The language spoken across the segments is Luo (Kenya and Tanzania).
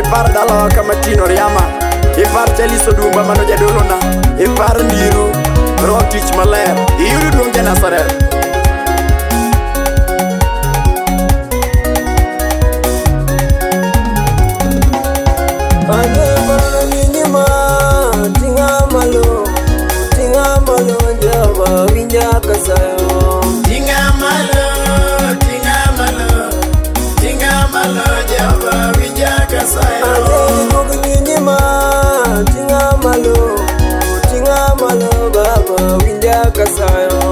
Ipar dalawa kama Tino Riama. Ipar Charles Odumba mano jadolona. Ipar Ndiru. Rwak tich maler. Iyud duong' ja Nazareth. Tinga malo, tinga malo, tinga malo, Jehova winja kasayo. Tinga malo, tinga malo, tinga malo, Jehova winja kasayo.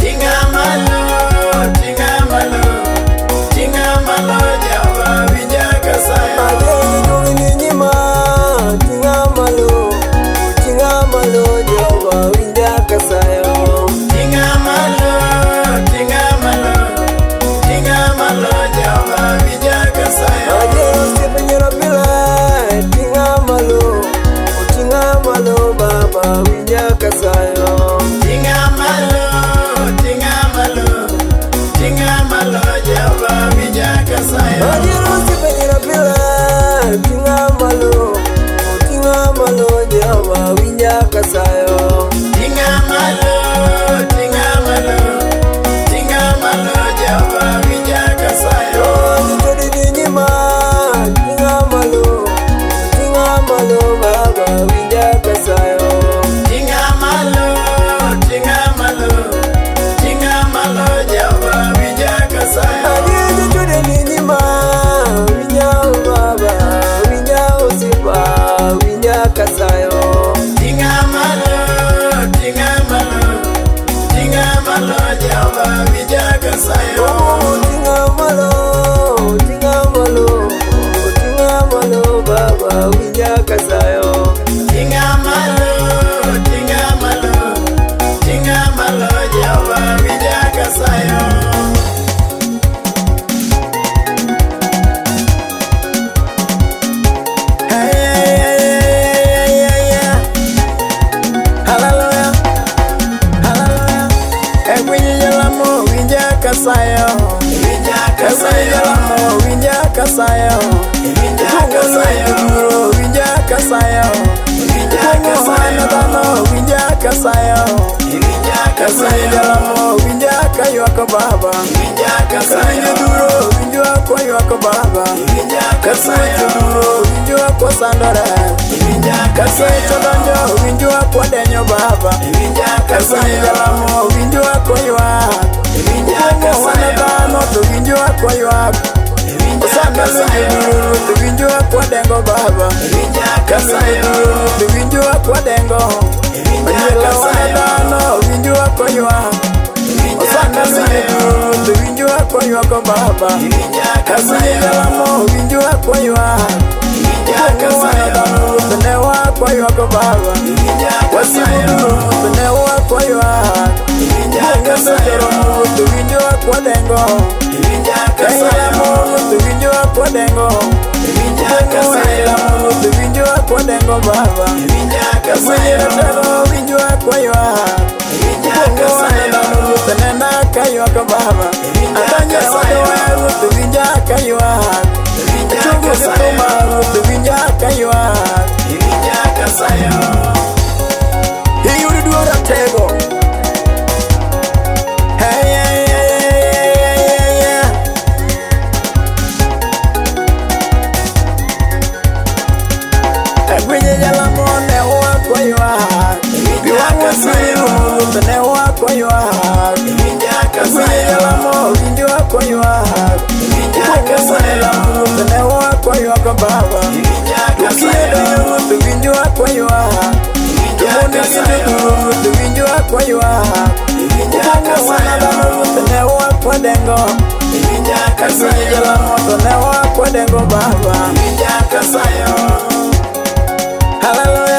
Tinga malo, tinga malo, tinga malo, Jehova winja kasayo. Tinga malo, tinga malo, tinga malo, Jehova winja kasayo. Tinga malo, tinga malo, tinga malo, Jehova winja kasayo. Tinga malo, tinga malo, tinga malo, Jehova winja kasayo. Tinga malo, tinga malo, tinga malo, Jehova winja kasayo. Tinga malo, tinga malo, tinga malo, Jehova winja kasayo. Hey, hey, hey, hey, hey. Hallelujah, hallelujah. Ewinji jalamo winja kasayo. Ewinji jalamo winja kasayo. Kuongo duro winja kasayo. Kuongo hano dhano winja kasayo. Ewinji jalamo winja kaywako baba. Ewinji duro winjwa kwaywako baba. Kasuecho duro winjwa kwasandore. Kasuecho donjo winjwa kwadenyo baba. Ewinji jalamo winjwa koywak. Kuongo wan dhano to winjwa koywak. Osanda lwenje duro to winjwa kwadengo baba. Kalwenje duro to winjwa kwadengo. Onyiela wan dhano winjwa koywak. Osanda lwenje duro to winjwa koywako baba. Kalwenje jalamo winjwa koywak. Kuongo wan dhano ruoth ne wakwaywago baba. Wasigu duro ruoth ne wakwaywa. Kuongo sejoro ruoth winjwa kwadengo. Kailamo ruoth winjwa kwadengo. Kuongo ilamo ruoth winjwa kwadengo baba. Winji ratego winjwa kwaywak. Kuongo wan dhano ruoth nena kaywako baba. Atanye odowa ruoth winja kaywak. Chungu gi thuma ruoth winja kaywak. Iyud duong' ratego. Hey, hey, hey, hey, hey, hey, hey. Winji jalamo ne wakwaywak. Pi wang'wa osiro ruoth ne wakwaywak. Winji jalamo winjwa koywak. Kuongo wan dhano ruoth ne wakwaywako baba. Ukiedo ruoth winjwa koywak. Tumondi winjo duro ruoth winjwa koywak. Kuongo wan dhano ruoth ne wakwadengo. Winji jalamo to ne wakwadengo baba. Hallelujah.